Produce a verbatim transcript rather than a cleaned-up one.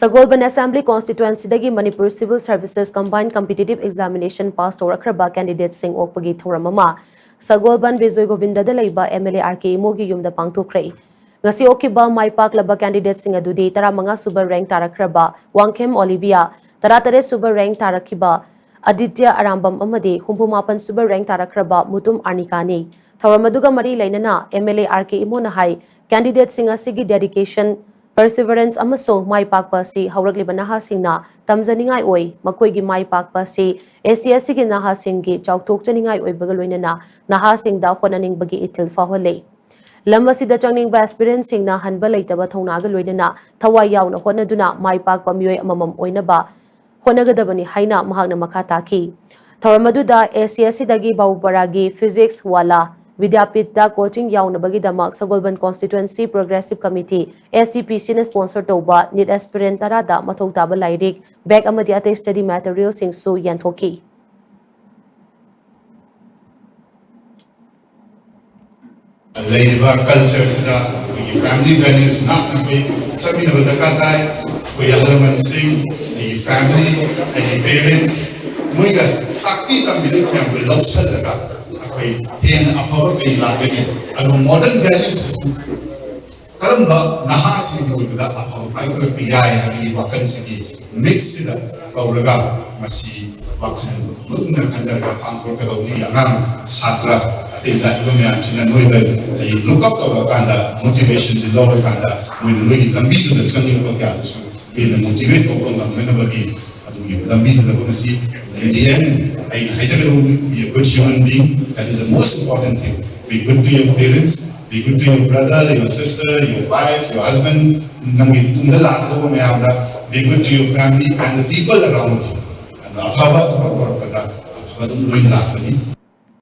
ꯁꯒꯣꯜꯕꯟ Assembly Constituencyꯗꯒꯤ Manipur Civil Services Combined Competitive Examination pass ꯇꯧꯔꯛꯈ꯭ꯔꯕ candidateꯁꯤꯡ ꯑꯣꯛꯄꯒꯤ ꯊꯧꯔꯝ ꯑꯃ ꯁꯒꯣꯜꯕꯟ ꯕꯤꯖꯣꯏ ꯒꯣꯕꯤꯟꯗꯗ ꯂꯩꯕ MLA R K ꯏꯃꯣꯒꯤ ꯌꯨꯝꯗ ꯄꯥꯡꯊꯣꯛꯈ꯭ꯔꯦ꯫ ꯉꯁꯤ ꯑꯣꯛꯈꯤꯕ ꯃꯥꯏ ꯄꯥꯛꯂꯕ candidateꯁꯤꯡ ꯑꯗꯨꯗꯤ ꯇꯔꯥꯃꯉꯥ ꯁꯨꯕ rank ꯇꯥꯔꯛꯈ꯭ꯔꯕ ꯋꯥꯡꯈꯦꯝ ꯑꯣꯂꯤꯚꯤꯌꯥ, ꯇꯔꯥꯇꯔꯦꯠ ꯁꯨꯕ rank ꯇꯥꯔꯛꯈꯤꯕ ꯑꯗꯤꯇ꯭ꯌ ꯑꯔꯥꯝꯕꯝ ꯑꯃꯗꯤ ꯍꯨꯝꯐꯨ ꯃꯥꯄꯟ ꯁꯨꯕ rank ꯇꯥꯔꯛꯈ꯭ꯔꯕ ꯃꯨꯇꯨꯝ ꯑꯥꯔꯅꯤꯀꯥꯅꯤ꯫ ꯊꯧꯔꯝ ꯑꯗꯨꯒ ꯃꯔꯤ ꯂꯩꯅꯅ MLA R K ꯏꯃꯣꯅ ꯍꯥꯏ, candidateꯁꯤꯡ ꯑꯁꯤꯒꯤ dedication, perseverance ꯑꯃꯁꯨꯡ ꯃꯥꯏ ꯄꯥꯛꯄ ꯑꯁꯤ ꯍꯧꯔꯛꯂꯤꯕ ꯅꯍꯥꯁꯤꯡꯅ ꯇꯝꯖꯅꯤꯡꯉꯥꯏ ꯑꯣꯏ꯫ ꯃꯈꯣꯏꯒꯤ ꯃꯥꯏ ꯄꯥꯛꯄ ꯑꯁꯤ SC STꯒꯤ ꯅꯍꯥꯁꯤꯡꯒꯤ ꯆꯥꯎꯊꯣꯛꯆꯅꯤꯡꯉꯥꯏ ꯑꯣꯏꯕꯒ ꯂꯣꯏꯅꯅ ꯅꯍꯥꯁꯤꯡꯗ ꯍꯣꯠꯅꯅꯤꯡꯕꯒꯤ ꯏꯊꯤꯜ ꯐꯥꯎꯍꯜꯂꯤ꯫ ꯂꯝ ꯑꯁꯤꯗ ꯆꯪꯅꯤꯡꯕ aspirantꯁꯤꯡꯅ ꯍꯟꯕ ꯂꯩꯇꯕ ꯊꯧꯅꯥꯒ ꯂꯣꯏꯅꯅ ꯊꯋꯥꯏ ꯌꯥꯎꯅ ꯍꯣꯠꯅꯗꯨꯅ ꯃꯥꯏ ꯄꯥꯛꯄ ꯃꯤꯑꯣꯏ ꯑꯃꯃꯝ ꯑꯣꯏꯅꯕ ꯍꯣꯠꯅꯒꯗꯕꯅꯤ ꯍꯥꯏꯅ ꯃꯍꯥꯛꯅ ꯃꯈꯥ ꯇꯥꯈꯤ꯫ ꯊꯧꯔꯝ ꯑꯗꯨꯗ SC STꯗꯒꯤ ꯕꯥꯕꯨꯄꯥꯔꯥꯒꯤ Physics Wala Vidyapithꯇ coaching ꯌꯥꯎꯅꯕꯒꯤꯗꯃꯛ ꯁꯒꯣꯜꯕꯟ Constituency Progressive Committee, SCPCꯅ sponsor ꯇꯧꯕ NEET aspirant ꯇꯔꯥꯗ ꯃꯊꯧ ꯇꯥꯕ ꯂꯥꯏꯔꯤꯛ, bag ꯑꯃꯗꯤ ꯑꯇꯩ study materialꯁꯤꯡꯁꯨ ꯌꯦꯟꯊꯣꯛꯈꯤ꯫ ꯂꯩꯔꯤꯕ cultureꯁꯤꯗ ꯑꯩꯈꯣꯏꯒꯤ family values ꯉꯥꯛꯅ ꯑꯩꯈꯣꯏ ꯆꯠꯃꯤꯟꯅꯕ ꯗꯔꯀꯥꯔ ꯇꯥꯏ꯫ ꯑꯩꯈꯣꯏ ꯑꯍꯜ ꯂꯃꯟꯁꯤꯡ, ꯑꯩꯒꯤ family, ꯑꯩꯒꯤ parents, ꯃꯣꯏꯗ ꯇꯥꯛꯄꯤ ꯇꯝꯕꯤꯗꯨꯅ ꯃꯌꯥꯝꯗꯨ ꯂꯧꯁꯤꯜꯂꯒ ꯑꯩꯈꯣꯏ ꯍꯦꯟꯅ ꯑꯐꯕ ꯀꯩ ꯂꯥꯛꯀꯅꯤ? ꯑꯗꯨꯒ modern valuesꯇꯁꯨ ꯀꯔꯝꯕ ꯅꯍꯥꯁꯤꯡꯒꯤ ꯑꯣꯏꯕꯗ ꯑꯐꯕ ꯄꯥꯏꯈꯠꯂꯛꯄ ꯌꯥꯏ ꯍꯥꯏꯕꯒꯤ ꯋꯥꯈꯜꯁꯤꯒꯤ mixꯁꯤꯗ ꯇꯧꯔꯒ ꯃꯁꯤ ꯋꯥꯈꯜ ꯃꯨꯟꯅ ꯈꯟꯊꯔꯒ ꯄꯥꯡꯊꯣꯛꯀꯗꯧꯕꯅꯤ꯫ ꯑꯉꯥꯡ ꯁꯥꯇ꯭ꯔ ꯑꯇꯩ ꯂꯥꯛꯏꯕ ꯃꯌꯥꯝꯁꯤꯅ ꯅꯣꯏꯗ ꯑꯩ look up ꯇꯧꯔꯀꯥꯟꯗ motivationꯁꯤ ꯂꯧꯔꯀꯥꯟꯗ ꯃꯣꯏꯅ ꯅꯣꯏꯒꯤ ꯂꯝꯕꯤꯗꯨꯗ ꯆꯪꯅꯤꯡꯕ ꯀꯌꯥꯗꯨꯁꯨ ꯍꯦꯟꯅ motivate ꯇꯧꯕ ꯉꯝꯅꯅꯕꯒꯤ ꯑꯗꯨꯒꯤ ꯂꯝꯕꯤꯗꯨꯗ ꯍꯣꯠꯅꯁꯤ꯫ In the end, ꯑꯩꯅ ꯍꯥꯏꯖꯒꯗꯧꯕ, be a good human being, that is the most important thing. Be good to your parents, be good to your brother, your sister, your wife, your husband, ꯅꯪꯒꯤ ꯇꯨꯡꯗ ꯂꯥꯛꯀꯗꯧꯕ ꯃꯌꯥꯝꯗ, be good to your family and the people around you. ꯑꯗ ꯑꯐꯕ ꯊꯕꯛ ꯇꯧꯔꯛꯄꯗ ꯑꯐꯕ ꯑꯗꯨꯝ ꯂꯣꯏꯅ ꯂꯥꯛꯄꯅꯤ꯫